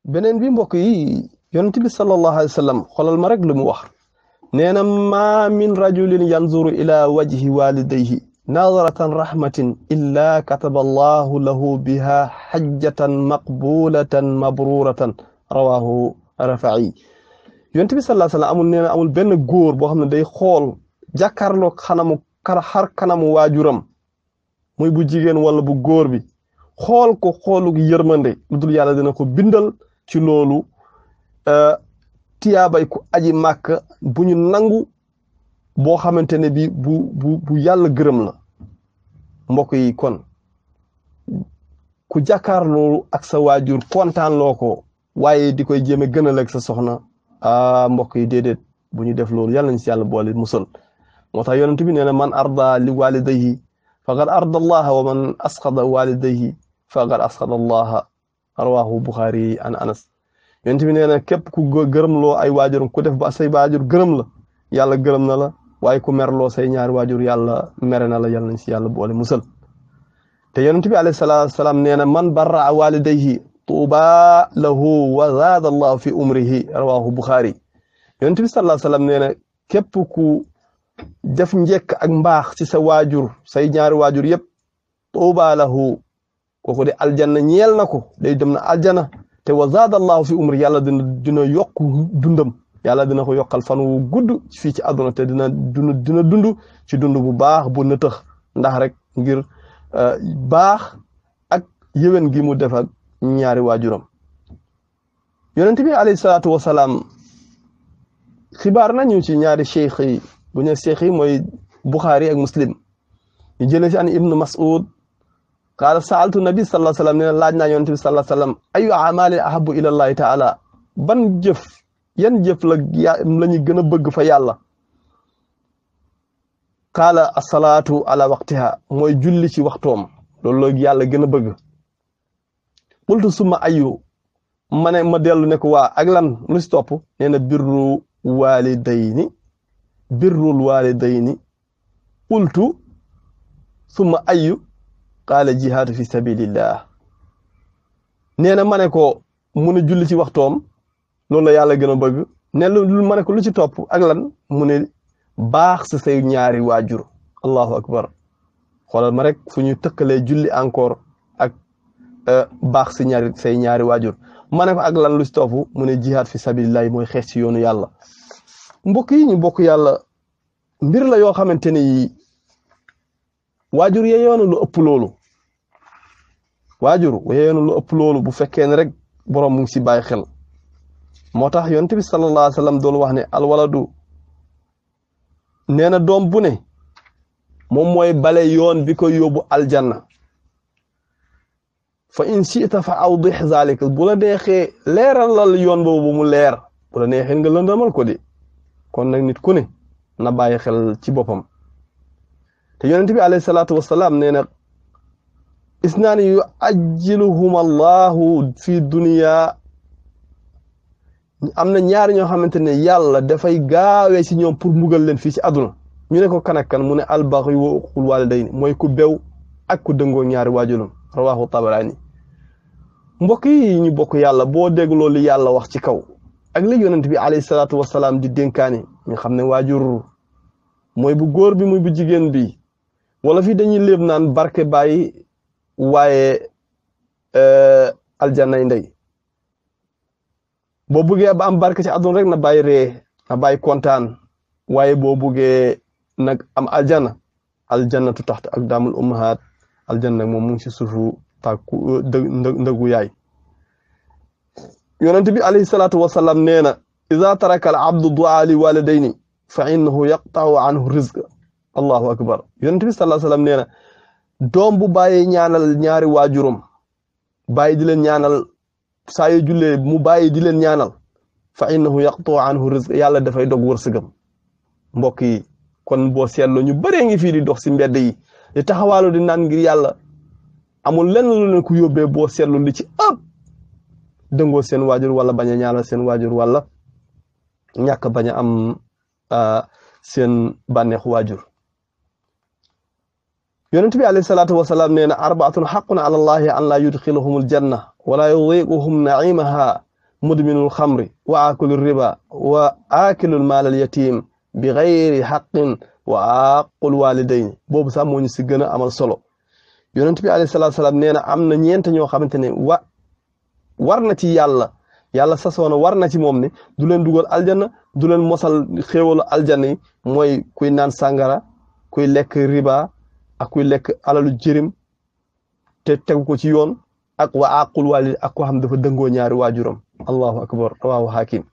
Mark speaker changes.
Speaker 1: beneen bi mbokk yi yonent bi sallallahu alayhi wa sallam xolal ma rek lu mu wax nee na ma min rajulin yanzuru ila wajhi walidayhi nazaratan rahmatin illa kataba allahu lahu biha hajjatan maqbulatan mabruratan rawahu rafa'i yonent bi sallallahu alayhi wa sallam amul nee na amul benn góor boo xam ne day xool jàkkaarloo xar kanamu waajuram muy bu jigéen wala bu góor bi xool ko xoolu yërmande lu dul yàlla dina ko bindal ci loolu tiyaabay ku aji màkk bu ñu nangu boo xamante ne bi bu yàlla gërëm la mbokk yi kon ku jàkkaarloo ak sa waajur kontaan loo ko waaye di koy jéem a gënal ak sa soxna mbokk yi déedéet bu ñu def loolu yàlla nañ si yàlla boole musal moo tax yonent bi nee na man arda li walidayhi faqad arda allaha wa man asxada walidayhi faqad asxada allaha rawahu Bukhari an Anas yonent bi nee na képp ku gërëm loo ay waajuram ku def ba say waajur gërëm la yàlla gërëm na la waaye ku merloo say ñaari waajur yàlla mere na la yàlla nañ si yàlla boole musal te yonent bi alayhi salaatu wasalaam nee na man barra walidayhi tuuba lahu wa zaada allahu fi umrihi rawahu Bukhari yonent bi sallallahu alayhi wasallam nee na képp ku def njekk ak mbaax ci sa waajur say ñaari waajur yëpp tuuba lahu kooku de aljanna ñeel na ko day dem na aljanna te wa zaada allahu fi umri yàlla dina yokk dundam yàlla dina ko yokkal fan wu gudd fii ci àdduna te dina dund ci dund bu baax bu nëtëx ndax rek ngir baax ak yéwén gi mu def ak ñaari waajuram yonent bi alayhi salaatu wasalaam xibaar nañu ci ñaari cheikh yi bu ñu cheikh yi mooy Bukhari ak Muslim ñu jëlee ci an ibnu Mas'ud qaala sa'altu nabi sallallahu alayhi wasallam nee na laaj naa yonent bi sallallahu alayhi wasallam ayu amali ahabbu ila allahi ta'ala ban jëf yan jëf la ñu gën a bëgg fa yàlla qaala as-salaatu ala waqtiha mooy julli ci waxtoom loolu la yàlla gën a bëgg qultu summa ayu ma dellu ne ko waa ak lan lu si topp nee na birrul walidayni qultu summa ayu qaala jihaadu fi sabilillah nee na ma ne ko mu ne julli ci waxtoom loolu la yàlla gën a bëgg ne lu ma ne ko lu ci topp ak lan mu ne baax si say ñaari waajur allahu akbar xoolal ma rek fu ñu tëkkalee julli encore ak baax si say ñaari waajur ma ne ko ak lan lu ci topp mu ne jihaad fi sabilillah mooy xeex ci yoonu yàlla mbokk yi ñu bokk yàlla mbir la yoo xamante ne yi waajur yee yoonu lu ëpp loolu waajur yee yoonu lu ëpp loolu bu fekkee ne rek borom mu ngi si bàyyi xel moo tax yonent bi sallallahu alayhi wa sallam doon wax ne alwaladu nee na doom bu ne moom mooy bale yoon bi ko yóbbu aljanna fa in shi'ta fa awdih zalika bu la neexee leeralal yoon boobu mu leer bu la neexee nga lëndamal ko de kon nag nit ku ne na bàyyi xel ci boppam te yonent bi alayhi salaatu wasalaam nee na isnaani yu ajjiluhum allahu fi dunya am na ñaari ñoo xamante ne yàlla dafay gaawee ci ñoom pour mbugal leen fii ci àdduna ñu ne ko kan ak kan mu ne albaghi wa uquuqul waalidayni mooy ku bew ak ku dëngoo ñaari waajuram rawahu Tabarani mbokk yi ñu bokk yàlla boo dégloo li yàlla wax ci kaw ak li yonent bi alayhi salaatu wasalaam di dénkaani ñu xam ne waajur mooy bu góor bi muy bu jigéen bi wala fii dañuy léeb naan barke bàyyi waaye aljannay ndey boo buggee ba am barke ci àdduna rek na bàyyi ree na bàyyi kontaan waaye boo buggee nag am aljannatu taxta aqdaamul ummahaat aljanna moom mu ngi ci suufu tàkku ndëgu yaay yonent bi alayhi salaatu wasalaam nee na ida taraka al abdu du'a li walidayni fa innahu yaqta'u anhu rizq allahu akbar yonent bi sallallahu alayhi wasallam nee na doom bu bàyyi ñaanal ñaari waajuram bàyyi di leen ñaanal saa yu jullee mu bàyyi di leen ñaanal fa innahu yaqta'u anhu rizq yàlla dafay dog wërsëgam mbokk yi kon boo seetloo ñu bëree ngi fii di dox si mbedd yi di taxawaalu di naan ngir yàlla amul lenn lu leen ku yóbbee boo seetlu li ci ëpp dëngoo seen waajur wala bañ a ñaanal seen waajur wala ñàkk bañ a am seen bànneexu waajur yonent bi alayhi salaatu wasalaam nee na arbaatun xaqun ala allahi an laa yudxilahum aljanna wala yudiquhum naimaha mudminul xamri wa akulul riba wa akilul maalal yatim bi gayri xaqin wa aqul walidayni boobu sax moo ñu si gën a amal solo yonent bi alayhi salaatu salaam nee na am na ñeent ñoo xamante ne war na ci yàlla sasoona war na ci moom ne du leen dugal aljanna du leen mosal xéewalu aljanna yi mooy kuy naan sàngara kuy lekk riba ak kuy lekk alalu jirim te tegu ko ci yoon ak wa aqul walid ak koo xam dafa dëngoo ñaari waajuram allahu akbar rawaahu hakim